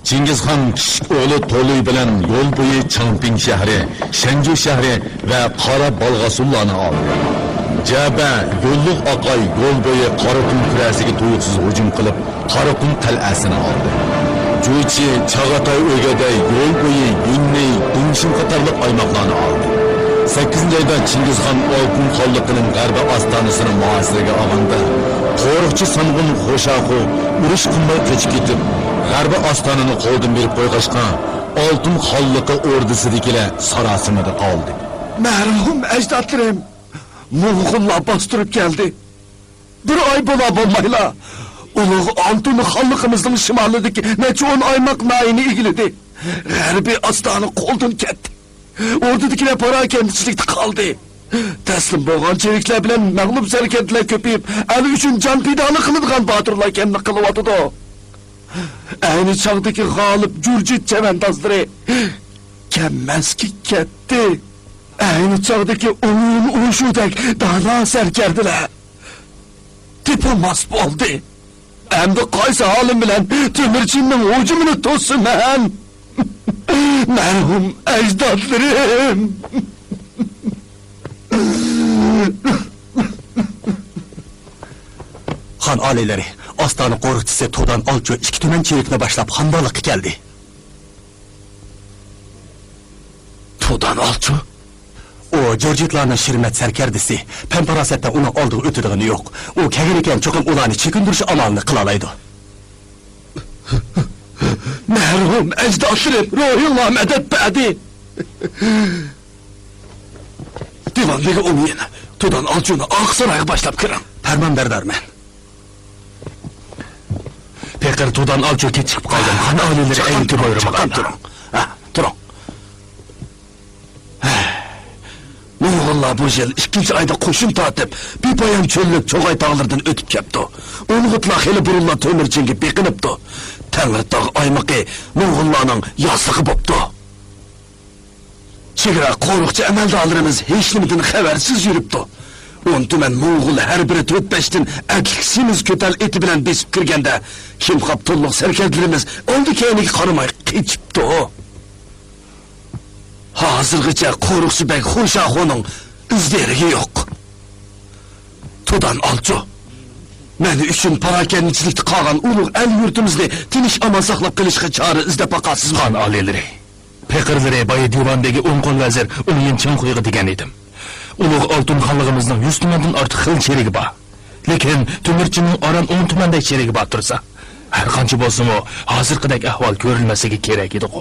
چىڭگىزخان كىچىك ئوغلى تولۇي بىلەن يول بويى چاڭپىڭ شەھىرى، شەنجۇ شەھىرى ۋە قارا بالغاسۇنلارنى ئالدى. جەبە، يوللۇق ئاقاي يول بويى قارا قۇم كۈرەسىگە تۇيۇقسىز ھۇجۇم قىلىپ، قارا قۇم قەلئەسىنى ئالدى. جۇچى، چاغاتاي ئۆگەدەي يول بويى يۈننەي، دۇڭشىڭ قاتارلىق ئايماقلارنى ئالدى. سەككىزىنچى ئايدا چىڭگىزخان ئالتۇن خانلىقىنىڭ غەربىي ئاستانىسىنى مۇھاسىرىگە ئالغاندا، قورۇقچى سانغۇن خوشاخۇ ئۇرۇش قىلماي قېچىپ كېتىپ، غەربىي ئاستانىنى قولدىن بېرىپ قويغاچقا، ئالتۇن خانلىقى ئوردىسىدىكىلەر ساراسىمىدا قالدى. مەرھۇم ئەجدادلىرىم موڭغۇللار باستۇرۇپ كەلدى. بىر ئاي بولا بولمايلا، ئۇلۇغ ئالتۇن خانلىقىمىزنىڭ شىمالىدىكى نەچچە ئون ئايماق ناھىيەنى ئىگىلىدى. غەربىي ئاستانە قولدىن كەتتى. ئوردىدىكىلەر پاراكەندىچىلىكتە قالدى. تەسلىم بولغان چېرىكلەر بىلەن مەغلۇپ سەركەردىلەر كۆپىيىپ، ئەل ئۈچۈن جان پىدالىق قىلىدىغان باتۇرلار كەملىك قىلىۋاتىدۇ. ئەينى چاغدىكى غالىب جۇرجىت چەۋەندازلىرى كەممەسكە كەتتى. ئەينى چاغدىكى ئوڭۇن ئۇرۇشۇدەك دانا سەركەردىلەر تېپىلماس بولدى. ئەمدى قايسى ھالىم بىلەن تۆمۈرچىننىڭ ھۇجۇمىنى توسىمەن؟ مەرھۇم ئەجدادلىرىم! خان ئالىيلىرى، ئاستانە قورۇقچىسى تۇدان ئالچۇ ئىككى تۈمەن چېرىكنى باشلاپ خانبالىققا كەلدى. تۇدان ئالچۇ؟ ئۇ جۇرجىتلارنىڭ شىرمەت سەركەردىسى، پەن-پاراسەتتە ئۇنىڭ ئالدىغا ئۆتىدىغىنى يوق. ئۇ كەلگەنىكەن چوقۇم ئۇلارنى چېكىندۈرۈش ئامالىنى قىلالايدۇ. مەرھۇم ئەجدادلىرىم روھىڭلار مەدەت بەردى. دىۋان بېگى ئومۇيىن، تۇدان ئالچۇنى ئاقسارايغا باشلاپ كىرىڭ. پەرمانبەردارمەن. پېقىر تۇدان ئالچۇ كېچىكىپ قالدىم. خان ئالىيلىرى ئەينىكى بايرىمىغا. چاققان تۇرۇڭ. ھە، تۇرۇڭ. موڭغۇللار بۇ يىل ئىككىنچى ئايدا قوشۇن تارتىپ، بىپايان چۆللۈك چوغاي تاغلىرىدىن ئۆتۈپ كەپتۇ. ئونغۇتلار خېلى بۇرۇنلا تۆمۈرچىنگە بېقىنىپتۇ. تەڭرىتاغ ئايمىقى موڭغۇللارنىڭ ياسلىقى بوپتۇ. چېگرا قورۇقچى ئەمەلدارلىرىمىز ھېچنېمىدىن خەۋەرسىز يۈرۈپتۇ. ئون تۈمەن موڭغۇل ھەر بىرى تۆت-بەشتىن ئەتلىك سېمىز كۆتەل ئېتى بىلەن بېسىپ كىرگەندە، كىمخاب توللۇق سەركەردىلىرىمىز ئالدى-كەينىگە قارىماي قېچىپتۇ. ھازىرغىچە قورۇقچى بەگ خۇشاخۇنىڭ ئىز-دېرىكى يوق. تۇدان ئالچۇ، مەن ئۈچۈن پاراكەندىچىلىكتە قالغان ئۇلۇغ ئەل-يۇرتىمىزنى تىنچ-ئامان ساقلاپ قېلىشقا چارە ئىزدەپ باقارسىزمۇ؟ خان ئالىيلىرى، پېقىرلىرى بايا دىۋاندىكى ئوڭ قول ۋەزىر ئۇڭيىن چىڭخۇيغا دېگەن ئىدىم. ئۇلۇغ ئالتۇن خانلىقىمىزنىڭ يۈز تۈمەندىن ئارتۇق خىل چېرىكى بار. لېكىن تۆمۈرچىنىڭ ئاران ئون تۈمەندەك چېرىكى بار تۇرسا، ھەرقانچە بولسىمۇ، ھازىرقىدەك ئەھۋال كۆرۈلمەسلىكى كېرەك ئىدىغۇ.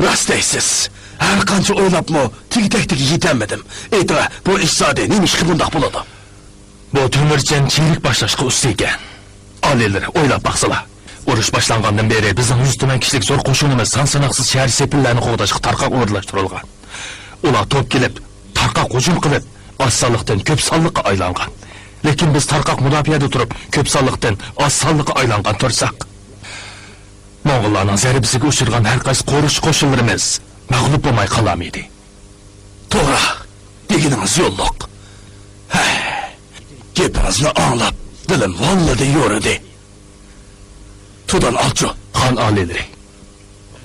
راست دەيسىز. ھەرقانچە ئويلاپمۇ، تېگى-تەكتىگە يېتەلمىدىم. ئېيتىڭە، بۇ ئىش زادى نېمە ئىشقا بۇنداق بولىدۇ؟ بۇ تۆمۈرچەن چېرىك باشلاشقا ئۇستا ئىكەن. ئالىيلىرى، ئويلاپ باقسىلا. ئۇرۇش باشلانغاندىن بېرى بىزنىڭ يۈز تۈمەن كىشىلىك زور قوشۇنىمىز سان-ساناقسىز شەھەر سېپىللەرنى قوغداشقا تارقاق ئورۇنلاشتۇرۇلغان. ئۇلار توپ كېلىپ، تارقاق ھۇجۇم قىلىپ، ئاز سانلىقتىن كۆپ سانلىققا ئايلانغان. لېكىن بىز تارقاق مۇداپىئەدە تۇرۇپ، كۆپ سانلىقتىن ئاز سانلىققا ئايلانغان تۇرساق، موڭغۇللارنىڭ زەربىسىگە ئۇچرىغان ھەر قايسى قورۇقچى قوشۇنلىرىمىز مەغلۇپ بولماي قالارمىدى؟ توغرا، دېگىنىڭىز يوللۇق. ھەي، گېپىڭىزنى ئاڭلاپ، دىلىم ۋاللىدى يورۇدى. تۇدان ئالچۇ. خان ئالىيلىرى.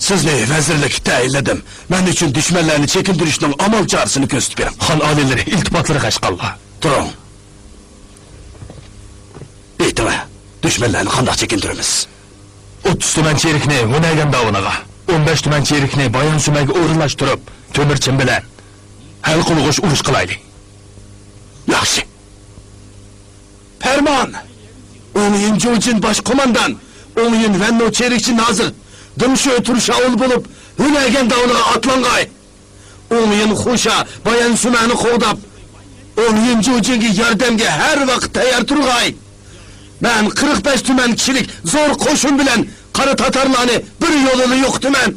سىزنى ۋەزىرلىككە تەيىنلىدىم. مەن ئۈچۈن دۈشمەنلەرنى چېكىندۈرۈشنىڭ ئامال چارىسىنى كۆرسىتىپ بېرىڭ. خان ئالىيلىرى، ئىلتىپاتلىرى قەشقەرلەر. تۇرۇڭ. ئېيتىڭە، دۈشمەنلەرنى قانداق چېكىندۈرىمىز؟ ئوتتۇز تۈمەن چېرىكنى ھۈنەيگەن داۋىنىغا، ئون بەش تۈمەن چېرىكنى بايان سۈمەيگە ئورۇنلاشتۇرۇپ، تۆمۈرچىن بىلەن ھەل قىلغۇچ ئۇرۇش قىلايلى. ياخشى. پەرمان! ئوڭيىن جۇجىن باش قوماندان، ئوڭيىن ۋەننو چېرىكچى نازىر، دېڭشۆ تۇرشاۋۇل بولۇپ، ھۈنەيگەن داۋىنىغا ئاتلانغاي. ئوڭيىن خۇشا بايان سۈمەنى قوغداپ، ئوڭيىن جۇجىنگە ياردەمگە ھەر ۋاقىت تەييار تۇرغاي. مەن قىرىق بەش تۈمەن كىشىلىك زور قوشۇن بىلەن قارا تاتارلارنى بىر يولىلا يوقىتىمەن.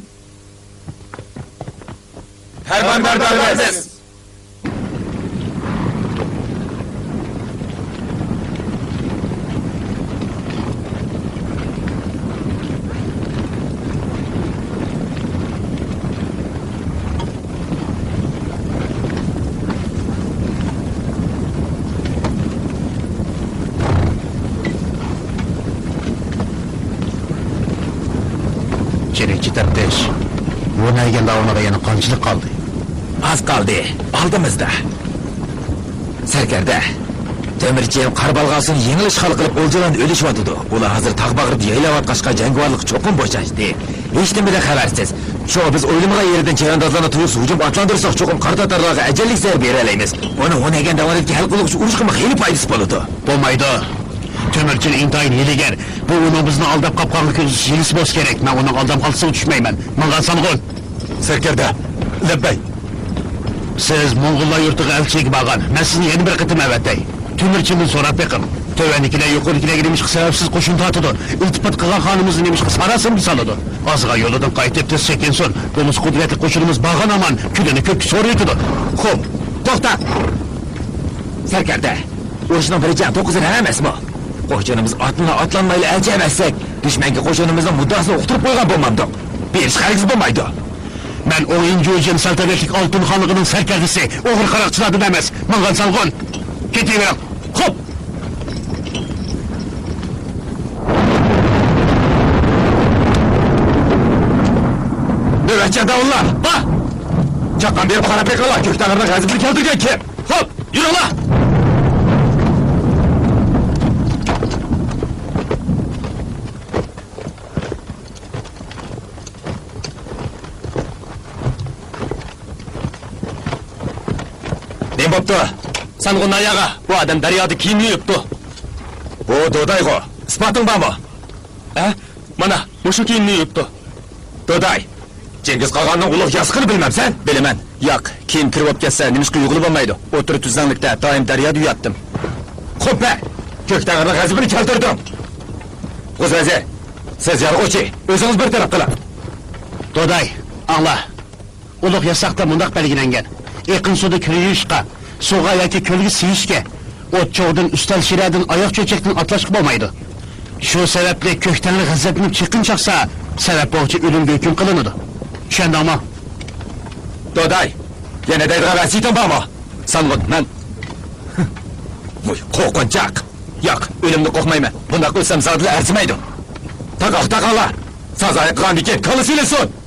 پەرمانبەردارمىز! چېرىكچى تەپتىش، ھۈنەيگەن داۋىنىغا يەنە قانچىلىك قالدى؟ ئاز قالدى، ئالدىمىزدا. سەركەردە، تۆمۈرچىن قارا بالغاسىنى يېڭىلا ئىشغال قىلىپ، ئولجىلارنى ئۆلۈشۈۋاتىدۇ. ئۇلار ھازىر تاغ باغرىدا يايلاۋاتقاچقا، جەڭگىۋارلىققا چوقۇم بوشاشتى. ھېچنېمىدىن خەۋەرسىز. شۇڭا بىز ئويلىمىغان يېرىدىن چەۋەندازلارنى تۇيۇقسىز ھۇجۇمغا ئاتلاندۇرساق، چوقۇم قارا تاتارلارغا ئەجەللىك زەربە بېرەلەيمىز. ئۇنىڭ ھۈنەيگەن داۋانىدىكى ھەل قىلغۇچ ئۇرۇشقىمۇ خېلى پايدىسى بولىدۇ. بولمايدۇ. تۆمۈرچىن ئىنتايىن ھىيلىگەر. بۇ ئۇنىڭ بىزنى ئالداپ قاپقانغا كۆز ھىيلىسى بولسا كېرەك. مەن ئۇنىڭ ئالدانغانلىقىغا چۈشمەيمەن. ماڭغانسانغۇ؟ سەركەردە، لەببەي. سىز موڭغۇللار يۇرتىغا ئەلچىگە بارغان. مەن سىزنى يەنە بىر قېتىم ئەۋەتەي. تۆمۈرچىندىن سوراپ بېقىڭ. تۆۋەندىكىلەر يۇقىرىدىكىلەرگە نېمىشقا سەۋەبسىز قوشۇن تارتىدۇ؟ ئىلتىپات قىلغان خانىمىزنى نېمىشقا ساراسىمىغا سالىدۇ؟ ئازغا يولىدىن قايتىپ تېز چېكىنسۇن. بولمىسا قۇدرەتلىك قوشۇنىمىز بارغان ئامان كۈنىنى كۆككە سورۇۋېتىدۇ. خوپ، توختا! سەركەردە، ئۇرۇشنىڭ بىرى جەڭ توققۇزى ئەمەسمۇ؟ قوشۇنىمىز ئاتلىنا-، ئاتلانمايلا ئەلچى ئەۋەتسەك، دۈشمەنگە قوشۇنىمىزنىڭ مۇددىئاسىنى ئۇقتۇرۇپ قويغان بولمامدۇق؟ بېرىشقا ھەرگىز بولمايدۇ. مەن ئوڭ ئىنجۇجيەن سەلتەنەتلىك ئالتۇن خانلىقىنىڭ سەركەردىسى، ئوغرى قاراقچىلاردىن ئەمەس. ماڭغان سانغۇن. كېتىۋېرىڭ. خوپ! نۆۋەتچى داۋۇللار! ھا! چاققان بېرىپ قاراپ بېقىڭلار، كۆك تەڭرىنىڭ غەزىپىنى كەلتۈرگەن كىم؟ خوپ، يۈرۈڭلار! نېمە بوپتۇ؟ سانغۇن ئاياغا، بۇ ئادەم دەريادا كىيىمنى يۇيۇپتۇ. بۇ دودايغۇ، ئىسپاتىڭ بارمۇ؟ ھە؟ مانا، مۇشۇ كىيىمنى يۇيۇپتۇ. دوداي، جىڭگىز قاغاننىڭ ئۇلۇغ ياسىقىنى بىلمەمسەن؟ بىلىمەن. ياق، كىيىم كىر بولۇپ كەتسە، نېمىشقا يۇيغىلى بولمايدۇ؟ ئوتتۇرا تۈزلەڭلىكتە دائىم دەريادا يۇياتتىم. خوپ، ھە! كۆك تەڭرىنىڭ غەزىپىنى كەلتۈردۈڭ. غۇز ۋەزىر، سىز يارغۇچى، ئۆزىڭىز بىر تەرەپ قىلىڭ. دوداي، ئاڭلا. ئۇلۇغ ياساقتا مۇنداق بەلگىلەنگەن: ئېقىن سۇدا كىر يۇيۇشقا، سۇغا ياكى كۆلگە سىيىشكە، ئوت چوغدىن، ئۈستەل شىرەدىن، ئاياغ چۆچەكتىن ئاتلاشقا بولمايدۇ. شۇ سەۋەبلىك كۆك تەڭرى غەزەپلىنىپ چېقىن چاقسا، سەۋەب بويىچە ئۆلۈمگە ھۆكۈم قىلىنىدۇ. چۈشەندىڭمۇ؟ دوداي، يەنە دەيدىغان ۋەسىيىتىڭ بارمۇ؟ سانغۇن، مەن. ۋوي، قورقۇنچاق! ياق، ئۆلۈمدىن قورقمايمەن. بۇنداق ئۆلسەم زادىلا ئەرزىمەيدۇ. تاقاق تاقاڭلار! سازايى قىلغاندىن كېيىن كاللىسى ئېلىنسۇن!